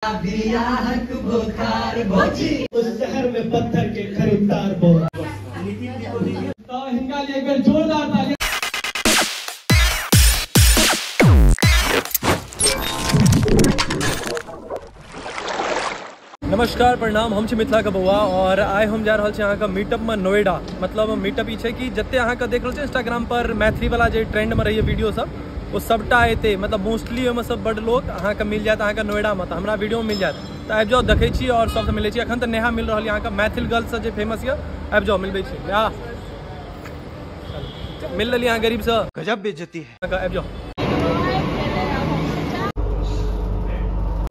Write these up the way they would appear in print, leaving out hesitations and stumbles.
उस शहर में पत्थर के खरीदार बहुत। तो हिनका लिए एक बेर जोरदार ताली। नमस्कार प्रणाम, हम छी मिथिला के बौआ और आइ हम जा रहल छी अहाँके मीटअप में नोएडा। मतलब मीटअप ई छै कि जते अहाँके देख रहल छी इंस्टाग्राम पर मैथिली वाला जे ट्रेंड में रहैए वीडियो सब, ओ सबटा एतै। मतलब मोस्टली ओहिमे सब बड लोक अहाँके मिल जायत अहाँके नोएडा में, तऽ हमरा वीडियो में मिल जायत। तऽ आबि जाउ, देखै छी और सबसँ मिलै छी। एखन तऽ नेहा मिल रहल यऽ अहाँके, मैथिल गर्ल्स जे फेमस यऽ, आबि जाउ मिलबै छी। मिल लेलियै अहाँ गरीबसँ, गजब बेइज्जती है। आबि जाउ।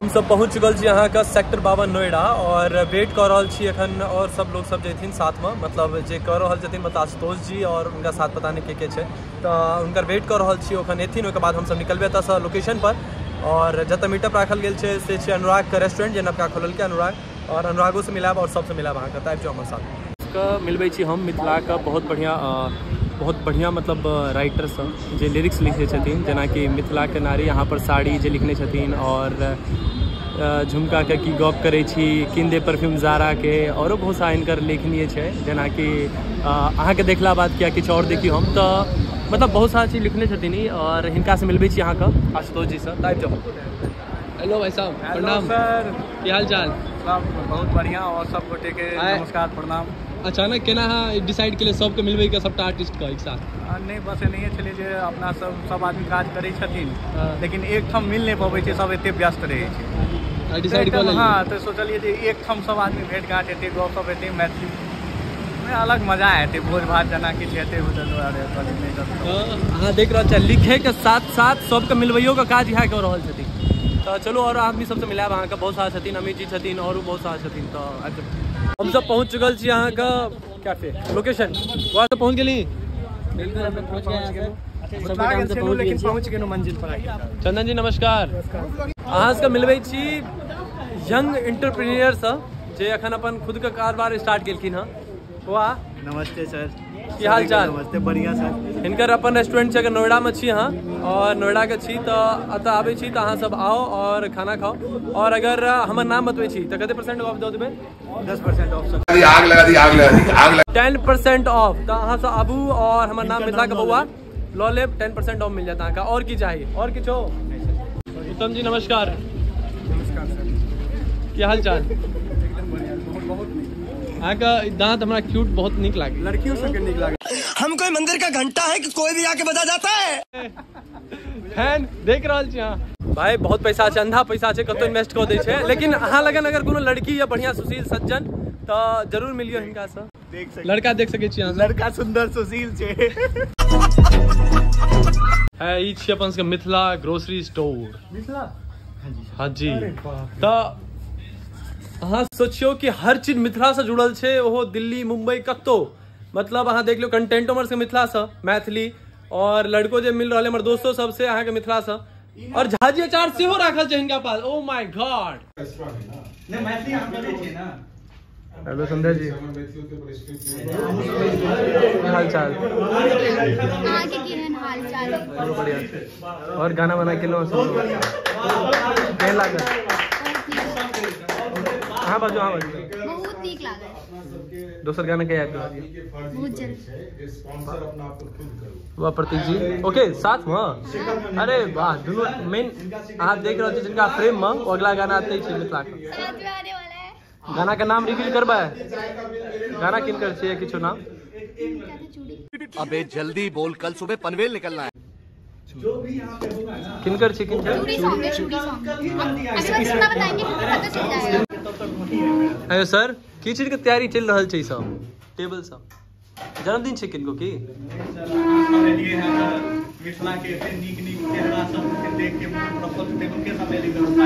हम सब पहुँच चुकल छी अहाँके सेक्टर 52 नोएडा और वेट कऽ रहल छी एखन और सब लोग सब जेथिन साथमे। मतलब जे कऽ रहल छथिन मतलब आशुतोष जी और उनका साथ पता नहीं के के छै, तऽ हुनकर वेट कऽ रहल छी। एखन एथिन, ओहिके बाद हमसब निकलबै एतऽसँ लोकेशन पर। और जतऽ मीटअप राखल गेल छै से छै अनुरागके रेस्टोरेंट, जे नवका खोललकै अनुराग, और अनुरागोसँ मिलायब और सबसँ मिलायब अहाँके। तऽ आबि जाउ हमर साथ। मिलबै छी हम मिथिलाके बहुत बढ़िया मतलब राइटर सब जे लिरिक्स लिखै छथिन, जेनाकि मिथिलाके नारी यहाँ पर साड़ी जे लिखने छथिन, और झुमका के की गप करै छी, किन दे परफ्यूम जारा के, औरो बहुत सारा हिनकर लेखनीय छै। जेनाकि अहाँके देखला बाद किया किछु और देखियौ हम, तऽ मतलब बहुत सारा चीज लिखने छथिन ई। और हिनकासँ मिलबै छी अहाँके आशुतोष जीसँ। तऽ आबि जाउ। हेलो भाई साहब, प्रणाम सर, की हाल चाल? सब बहुत बढ़िया और सब गोटे के नमस्कार प्रणाम। अचानक केना अहाँ डिसाइड केलियै सबके मिलबै के, सबटा आर्टिस्ट के एक साथ? नहि, बस एनाहिए छलै जे अपना सब सब आदमी काज करै छथिन, लेकिन एकठाम मिल नहि पबै छै, सब एते व्यस्त रहै छै। डिसाइड कऽ लेलियै? हाँ, तऽ सोचलियै जे एकठाम सब आदमी भेट घाट हेतै, गपशप हेतै, मैथिली मे अलग मजा हेतै, भोज भात जेना किछु हेतै। अहाँ देख रहल छियै लिखे के साथ साथ सबके मिलबैयो के काज इएह कऽ रहल छथिन। तऽ चलू और आदमी सबसँ मिलायब अहाँके, बहुत सारा छथिन, अमित जी छथिन औरो बहुत सारा छथिन। तऽ हम सब पहुँच चुकल छी अहाँके कैफे लोकेशन। वहाँ से पहुँच गेली? बिल्कुल, हम पहुँच गए, लेकिन पहुँच गेलहुँ मंजिल पर। चंदन जी नमस्कार। अहाँ सबके मिलबै छी यंग एंटरप्रेन्योर सब जे अखन अपन खुद के कारोबार स्टार्ट केलखिन हँ। वाह, नमस्ते सर, की हाल चाल? नमस्ते, बढ़िया सर। हिनकर अपन रेस्टोरेंट छै, नोएडा में छी अहाँ और नोएडा के छी, तऽ एतऽ आबै छी तऽ अहाँ सब आउ और खाना खाउ। और अगर हमर नाम बतबै छी तऽ कते परसेंट ऑफ दऽ देबै? 10% ऑफ सर। आग लगा दी, आग लगा दी, आग लगा। 10% ऑफ। तऽ अहाँ सब आबू और हमर नाम मिथिला के बौआ लऽ लेब, 10% ऑफ मिल जायत अहाँके। और की चाही? और किछो? उत्तम जी नमस्कार। नमस्कार सर, की हाल चाल? एकदम बढ़िया, बहुत बहुत नीक। अहाँके दाँत हमरा क्यूट बहुत नीक लागल, लड़कियों सबके नीक लागल। हम कोई मंदिर का घंटा है कि कोई भी आके बजा जाता है? फैन देख रहल छी अहाँ। भाई बहुत पैसा छै, अंधा पैसा छै, कतौ इन्वेस्ट कऽ दै छै। लेकिन अहाँ लगन अगर कोनो लड़की या बढ़िया सुशील सज्जन तऽ जरूर मिलियौ हिनकासँ। लड़का देख सकै छी अहाँ, लड़का सुंदर सुशील छै। है ई छी अपन सबके मिथिला ग्रोसरी स्टोर। मिथिला? हाँ जी। तऽ अहाँ सोचियौ कि हर चीज मिथिलासँ जुड़ल छै, ओहो दिल्ली मुम्बई कतौ। मतलब अहाँ देख लियौ कंटेंटो हमर सबके मिथिलासँ, मैथिली, और लड़को जे मिल रहल है हमर दोस्तो सबसे अहाँके मिथिलासँ। और झाजी अचार सेहो राखल छै हिनका पास। ओ my God. नहि, मैथिली अहाँ बजै छियै ना? हेलो संध्या जी, की हाल चाल? अहाँके केहन हाल चाल? बढ़िया। और गाना वाना केलहुँ सब? केहन लागल? हाँ बाजू, हाँ बाजू। बहुत नीक लागल। दोसर गाना के याद करा दियौ। बहुत जल्द। वाह प्रतीक जी, ओके साथ में। अरे वाह, दुनू मेन अहाँ देख रहल छी जिनका फ्रेम में, ओ अगला गाना आते छै मिथिला के। साथ में आने वाला है। गाना के नाम रिवील करबै? गाना किनकर छै किछो नाम? अबे जल्दी बोल, कल सुबह पनवेल निकलना है। किनकर छै? किनकर? चूड़ी सॉन्ग है, चूड़ी सॉन्ग। अभी बस इतना बताएंगे फिर पता चल जाएगा। अयो सर, की चीज के तैयारी चलि रहल छै सब टेबल सब? जन्मदिन छै किनको की? मिथिला के एते नीक नीक चेहरा सब के देख के मन प्रफुल्लित टेबल के सब लेली व्यवस्था।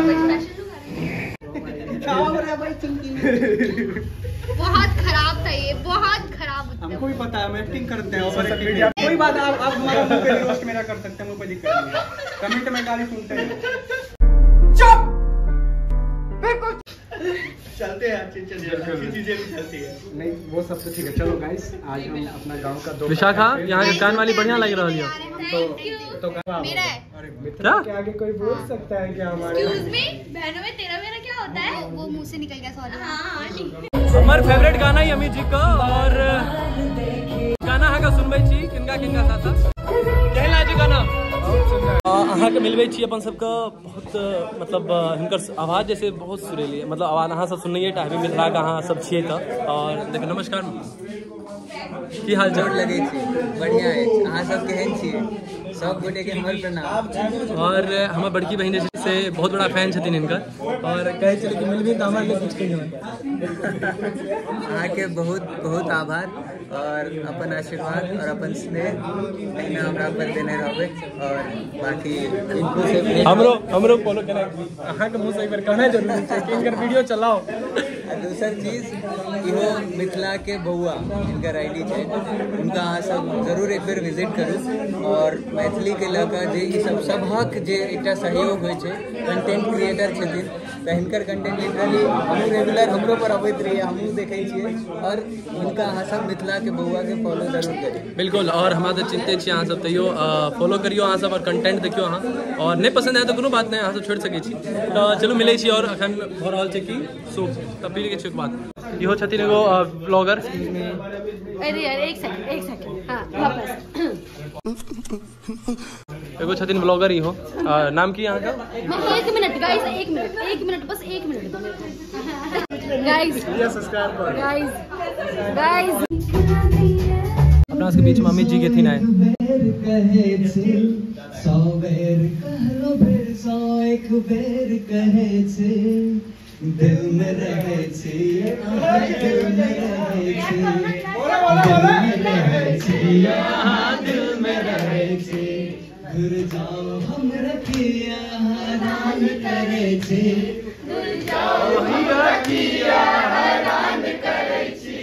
बहुत खराब था ये, बहुत खराब। हमको भी पता है, हम एक्टिंग करते हैं, ओवर एक्टिंग। कोई बात, आप हमारा मुंह पे रोस्ट मेरा कर सकते हैं, मुंह पे दिक्कत नहीं है। कमेंट में गाली सुनते हैं। चुप, बिल्कुल चलते हैं, अच्छी चीजें भी चलती है। नहीं वो सब तो ठीक है। चलो गाइस, आज हम अपना गांव का दो विशाखा यहाँ के कान वाली बढ़िया लग रही है। तो मेरा है मिथिला के आगे कोई बोल सकता है क्या हमारे? एक्सक्यूज मी, बहनों में तेरा मेरा क्या होता है? मुंह से निकल गया, सॉरी। हमर फेवरेट गाना ही अमित जी का और गाना अहाँ के सुनबै छी किनका किनका साथ साथ केहन लागै छै गाना? अहाँ के मिलबै छी अपन सबके बहुत मतलब हिनकर आवाज जैसे बहुत सुरेली है, मतलब आवाज अहाँ सब सुनैये टा हेबै, मिथिला के अहाँ सब छियै तऽ। और देखियौ नमस्कार, की हाल चाल? लगै छी बढ़िया अछि, अहाँ सब केहन छियै? सब गोटे के हमर प्रणाम। और हमर बड़की बहिन जे छै से बहुत बड़ा फैन छथिन हिनकर और कहै छलै कि मिलबी तऽ हमरा लिए कुछ कहियो। अहाँके बहुत बहुत आभार और अपन आशीर्वाद और अपन स्नेह एहिना हमरा पर देने रहबै और बाकी इनको से हमरो हमरो फॉलो केनाइ अहाँके मुँह से एक बेर कहनाइ जरूरी छै कि हिनकर वीडियो चलाओ। आ दोसर चीज इहो मिथिला के बौआ जिनकर आईडी छै हुनका अहाँ सब जरूर एक बेर विजिट करू और मैथिली के लऽ कऽ जे ई सब सभक जे एकटा सहयोग होइ छै, कंटेंट क्रिएटर छथिन तऽ हिनकर कंटेंट लिटरली हमहूँ रेगुलर हमरो पर अबैत रहैए, हमहूँ देखै छियै और हुनका अहाँ सब मिथिला के बौआ के फॉलो जरूर करी। बिल्कुल, और हमरा तऽ चिन्हते छी अहाँ सब, तैयो फॉलो करियौ अहाँ सब और कंटेंट देखियौ अहाँ, और नहि पसंद आयत तऽ कोनो बात नहि, अहाँ सब छोड़ि सकै छी। तऽ चलू मिलै छी और अखन भऽ रहल छै कि शो तऽ पी लै छी ओहिके बाद। इहो छथिन एगो ब्लॉगर। अरे यार एक सेकंड, हाँ वापस। एगो छथिन ब्लॉगर इहो, नाम की अहाँके? एक मिनट गाइस, एक मिनट बस एक मिनट गाइस, गाइस गाइस। अपना सबके बीच में अमित जी गेथिन आए। सौ बेर कहलो बेर सौ एक बेर कहै छी, दिल में रहै छी, दिल में रहै छी, दिल में रहै छी, दिल में रहै छी, दूर जाओ हमरा किया हैरान करै छी, दूर जाओ हमरा किया हैरान करै छी,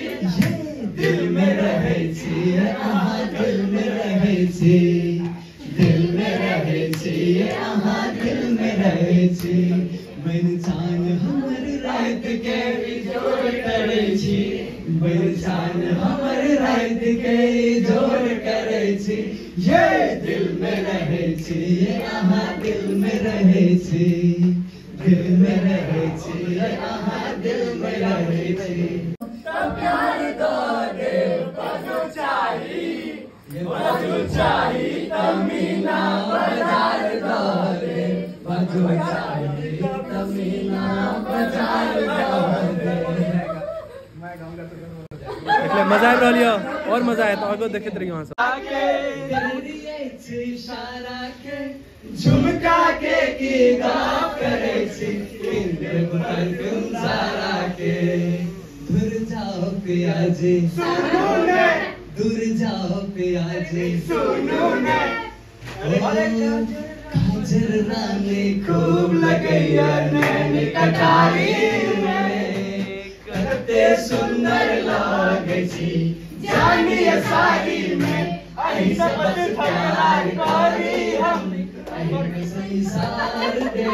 दिल में रहै छी, अहाँ दिल में रहै छी, दिल में रहै छी, अहाँ दिल में रहै छी, बन चान हमर रात के जोर करै छी, बन चान हमर रात के जोर करै छी, ये दिल में रहै छी, अहाँ दिल में रहै छी, दिल में रहै छी, अहाँ दिल में रहै छी। प्यार दे बाजू चाही, बाजू चाही तमीना बाजार दे, बाजू चाही तमीना बाजार दे। એટલે मजा आबि रहल यऽ और मजा आयत आगो देखैत रहियो अहाँ सब। झुमका के की गाप करै छी, सारा के दूर जाओ पिया जी, दूर जाओ पिया जी, काजर रानी खूब लगैया नैन कटारी में, कते सुंदर लागै छी जानिए साड़ी में, अहि से बस प्यार करी हम, अहि संसार देखे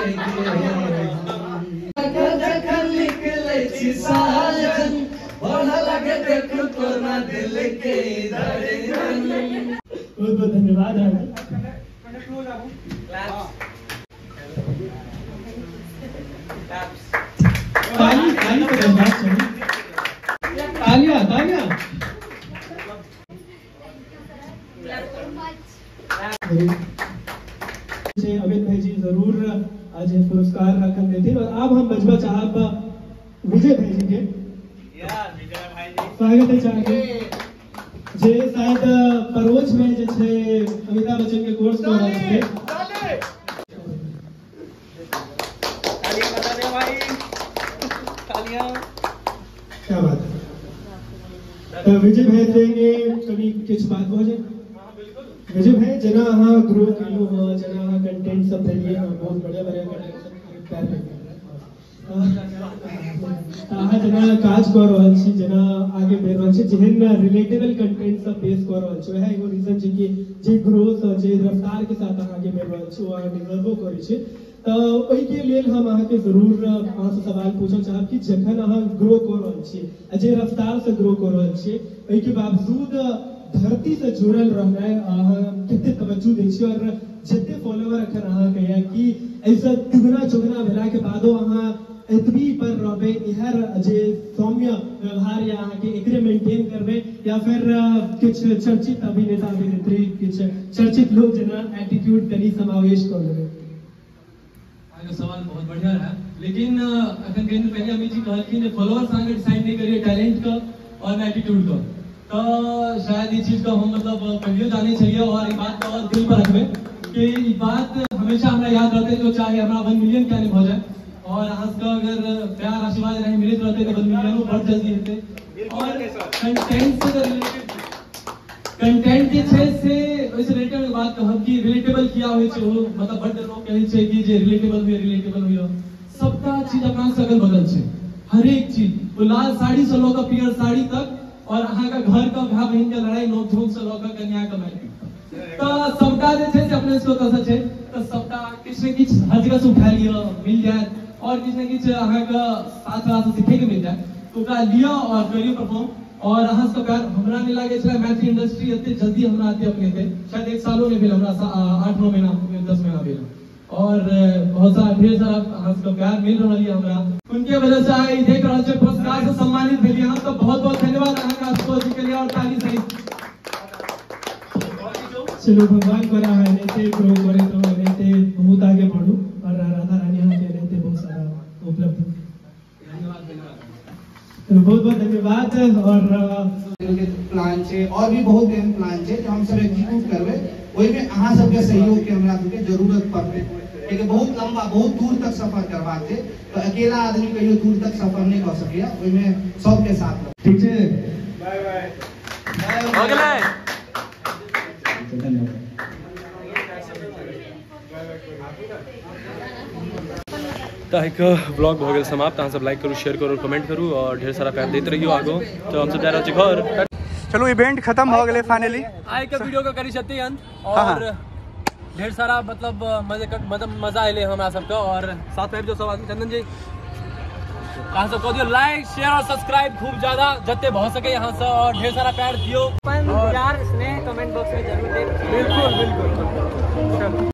जखन निकलै छी साजन, ओना लगे देखू कोना दिल के धड़कन। बहुत बहुत धन्यवाद। ताली ताली तो धन्यवाद चाहिए, तालियां तालियां। अमित भाई जी जरूर आज पुरस्कार रखन देथिन और अब हम बजबा चाहब विजय भाई जी के स्वागत है चाहे जे शायद परोज में जे छै अमिताभ बच्चन के कोर्स कर रहल छै। क्या बात है। तो विजय भाई से कभी किछु बात हो जाए। विजय भाई जना अहाँ ग्रो केलहुँ हँ, जना अहाँ कंटेंट सब देलियै हँ, बहुत बढ़िया बढ़िया कंटेंट सब अहाँ जेना काज कऽ रहल छी, जेना आगे बढ़ि रहल छी, जेहन रिलेटेबल कंटेंट सब पेश कऽ रहल छी, वएह एगो रीजन छै कि जे ग्रोथ जे रफ्तार के साथ अहाँ आगे बढ़ि रहल छी ओ अहाँ डिजर्वो करै छी। तऽ ओहिके लेल हम अहाँके जरूर अहाँसँ सवाल पूछऽ चाहब कि जखन अहाँ ग्रो कऽ रहल छी आ जे रफ्तारसँ ग्रो कऽ रहल छी ओहिके बावजूद धरती से जुड़ल रहनाइ अहाँ कते तवज्जो दै छी और जते फॉलोवर अखन अहाँके यऽ कि एहिसँ दुगना चौगुना भेलाके बादो अहाँ एतबी पर रहबै, इहर जे सौम्य व्यवहार या अहाँके एकरे मेंटेन करबै, या फिर किछु चर्चित अभिनेता अभिनेत्री, किछु चर्चित लोग जेना एटीट्यूड कनि समावेश कऽ लेबै? अहाँके सवाल बहुत बढ़िया रहा, लेकिन अखन कनि पहले अमित जी कहलखिन जे फॉलोअर्स अहाँके डिसाइड नहीं करिए टैलेंट का और एटीट्यूड का, तो शायद ई चीज का हम मतलब पहले जाने चाहिए और ई बात और दिल पर रखबे कि ई बात हमेशा हमरा याद रहते, जो चाहे हमरा 1 मिलियन क्या नहीं हो जाए, और अहाँ सबके अगर प्यार आशीर्वाद नहीं मिलत रहते तो 1 मिलियन बहुत जल्दी हेतै। और कंटेंट से रिलेटेड, कंटेंट जे छै से ओहिसँ रिलेटेड बात कहब कि रिलेटेबल किया होइ छै, ओ मतलब बड्ड लोक कहै छै कि जे रिलेटेबल हुए, रिलेटेबल हुए, सबटा चीज अपना से अगल बगल छै, हरेक चीज, ओ लाल साड़ी से लऽ कऽ पियर साड़ी तक, और अहाँके घर के भाई बहिन के लड़ाई नोक झोंक से लऽ कऽ कन्या के मारि पीट तऽ सबटा जे छै से अपने सबके ओतऽसँ छै, तऽ सबटा किछु ने किछु हर जगह से उठा लिअ मिल जायत, और किछु ने किछु अहाँके साथ साथ सीखैके मिल जायत, तऽ ओकरा लिअ और करियौ परफॉर्म। और अहाँ सबके प्यार हमरा नहीं लागै छलै मैथिली इंडस्ट्री एते जल्दी हमरा एते अपनेतै, शायद 1 सालो नहीं भेल हमरा, 8-9 महीना 10 महीना भेल, और बहुत सारा ढेर सारा अहाँ सबके प्यार मिल रहल यऽ हमरा, उनके वजह से आइ देख रहल छै पुरस्कार से सम्मानित भेलियै हम, तऽ बहुत बहुत धन्यवाद अहाँके आशुतोष जी के लिए और ताली सहित। चलो भगवान करा है एनाहिते ग्रो करे तो एनाहिते बहुत आगे बढ़ू और राधा रानी अहाँके एनाहिते बहुत सारा उपलब्धि। धन्यवाद धन्यवाद, चलो बहुत बहुत धन्यवाद। और प्लान छै और भी बहुत एहन प्लान छै जो हम सब एग्जीक्यूट करबै, ओहिमे अहाँ सबके सहयोग के हमरा सबके जरूरत पड़तै, कियाकि बहुत लंबा बहुत दूर तक सफर करबाक छै, तो अकेला आदमी कहियो दूर तक सफर नहीं कऽ सकैया, ओहिमे सबके साथ। ठीक छै, बाय बाय, हो गेलै, धन्यवाद। तऽ एक ब्लॉग भऽ गेल समाप्त। अहाँ सब लाइक करू, शेयर करू, कमेंट करू और ढेर सारा प्यार दैत रहियो आगो। तो हम सब जा रहल छी घर। चलू इवेंट खत्म हो गेलै फाइनली। आइ के वीडियो के करी छथि अंत, और ढेर सारा मतलब मजे मतलब मजा अयलै हमरा सबके, और साथ में जो सब आदमी चंदन जी अहाँ सब कह दियौ लाइक शेयर और सब्सक्राइब खूब ज्यादा जते भऽ सके यहाँ से, और ढेर सारा प्यार दियौ, प्यार स्नेह कमेंट बॉक्स में जरूर देब। बिल्कुल बिल्कुल।